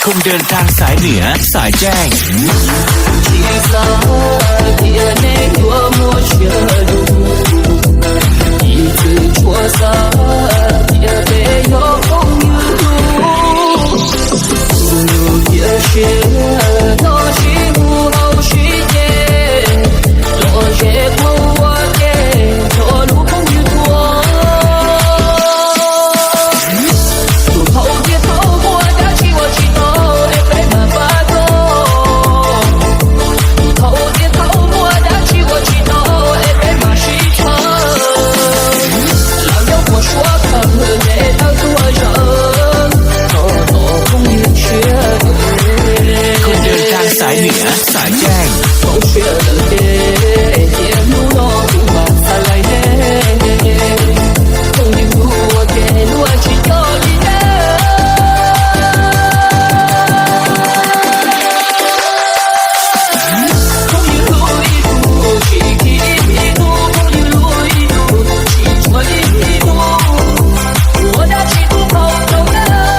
Không đơn đang xài nĩa, xài trang. Tsis xav tias nej yuav muaj siab lug, ib txwm tsuas xav tias peb yog phooj ywg. Tus yus cia siab no sib hu hauv sib ceg, los ze ua ua ke nrog lub phooj ywg tuag. Tus thaum tias thaum muaj dab tsi ua tsis tau es peb mam pab tau. Tus thaum tias thaum muaj dab tsi ua tsis tau es peb mam sib txhawb. Los nyob puas suav khaws nqes tawg tuag zawg, txog tom phooj ywg siab. Không đơn đang xài nĩa, xài trang. Poob siab lawm ces cia hnub no kuv mam xa lais neb. Phooj ywg ua ke luag tsis coj li neb. Phooj ywg hlub ib tug tsis khib ib tug, phooj ywg hlub ib tug tsis tshuav ib tug. Ua dab tsi kuj tau rau neb,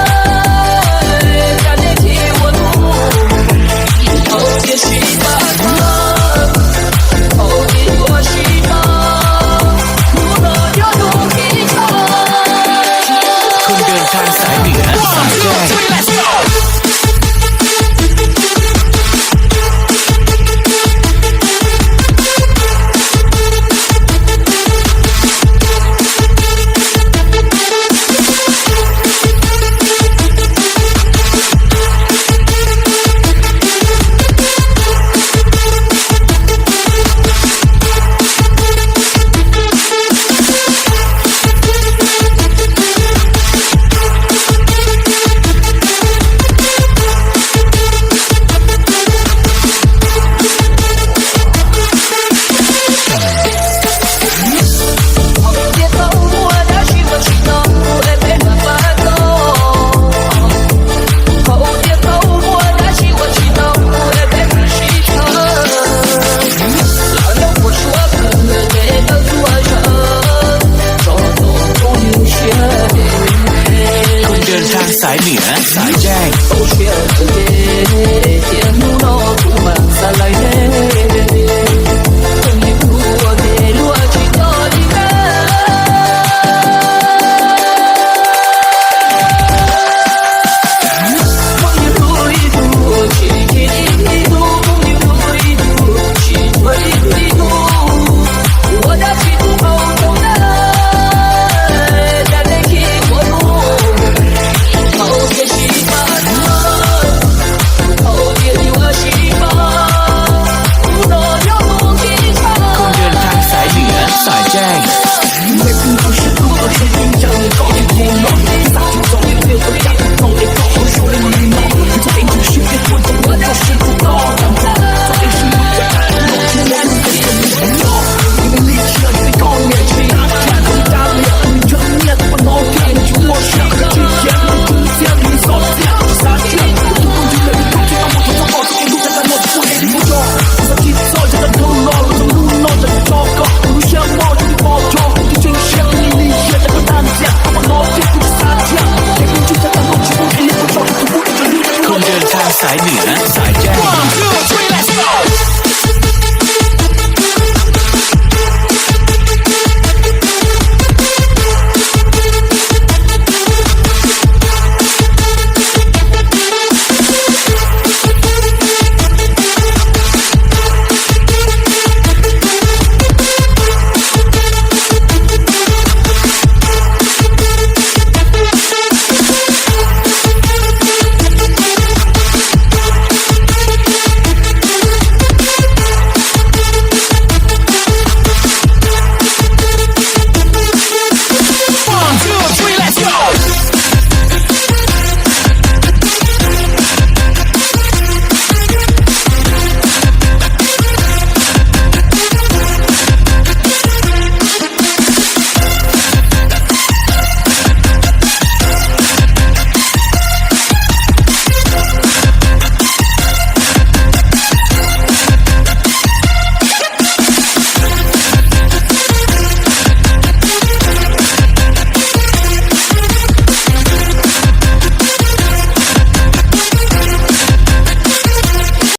cas neb thiaj ua tub. Thaum tiam sis pab tau, thaum tiam yuav sib tau, hnub no nyob hnub qhib tshaj. Không đơn đang xài nĩa, xài trang. Không đơn đang xài nĩa, xài trang.